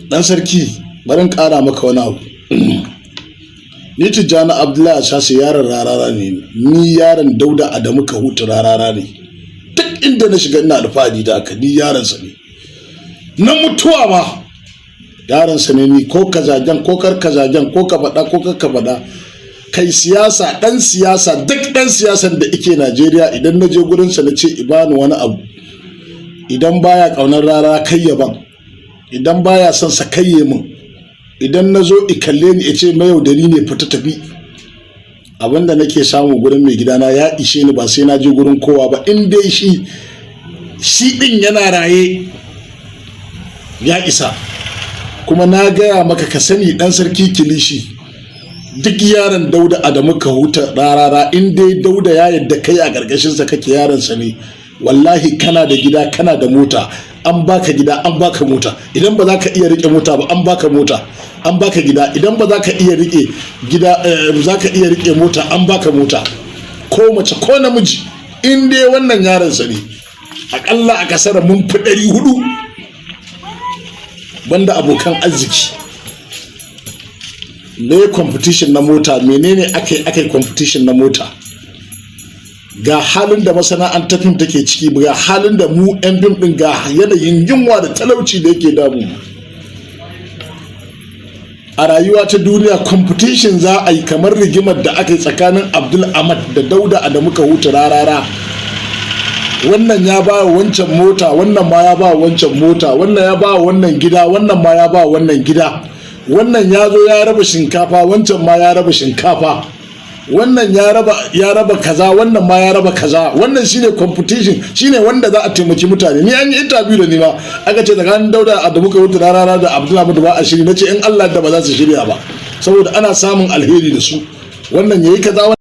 Dan sarki, bari in ƙara maka wani abu. Ni Tijjani Abdullahi Asase, yaron Rarara ne. Ni yaron Dauda Adamu Kahutu Rarara ne. Duk inda na shiga ina alfahari da haka. Ni yaronsa ne na mutuwa ma, yaronsa ne ni. Ko ka zagen ko kar ka zagen, ko ka faɗa ko kar ka faɗa, kai siyasa, ɗan siyasa, duk ɗan siyasan da ike Najeriya, idan na je gurinsa na ce i bani wani abu, idan baya ƙaunar Rara kai ya ban, idan baya son sa kayye min. Idan na zo i kalle ni ya ce mayaudari ne, fita tafi. Abinda nake samu gurin mai gidana ya ishe ni, ba sai na je gurin kowa ba. In dai shi shi din yana raye, ya isa. Kuma na gaya maka, ka sani, dan sarki kilishi, duk yaron Dauda Adamu Kahutu Rarara, in dai Dauda ya yadda kai a ƙarƙashinsa kake, yaronsa ne, wallahi kana da gida, kana da mota. An baka gida, an baka mota. Idan ba za ka iya rike mota ba, an baka mota, an baka gida. Idan ba za ka iya rike gida, za ka iya rike mota, an baka mota. Ko mace ko namiji, in dai wannan yaronsa ne, akalla a kasar mun fi 400, banda abokan arziki. Me competition na mota? Menene aka yi competition na mota? Ga halin da masana'antar fim take ciki, ga halin da mu 'yan fim din, ga yanayin yunwa da talauci da yake damu a rayuwa ta duniya. Competition za a yi kamar rigimar da aka yi tsakanin Abdul Ahmad da Dauda Adamu Kahutu Rarara. Wannan ya ba wancan mota, wannan ma ya ba wancan mota, wannan ya ba wannan gida, wannan ma ya ba wannan gida. Wannan ya zo ya raba shinkafa, wancan ma ya raba shinkafa. Wannan ya raba kaza, wannan ma ya raba kaza. Wannan shine competition, shine wanda za a taimaki mutane. Ni an yi interview da ni ma, aka ce tsakanin Dauda Adamu Kahutu Rarara da Abdulhamid ba a shiri. Nace in Allah da ba za su shirya ba, saboda ana samun alheri da su. Wannan yayi kaza.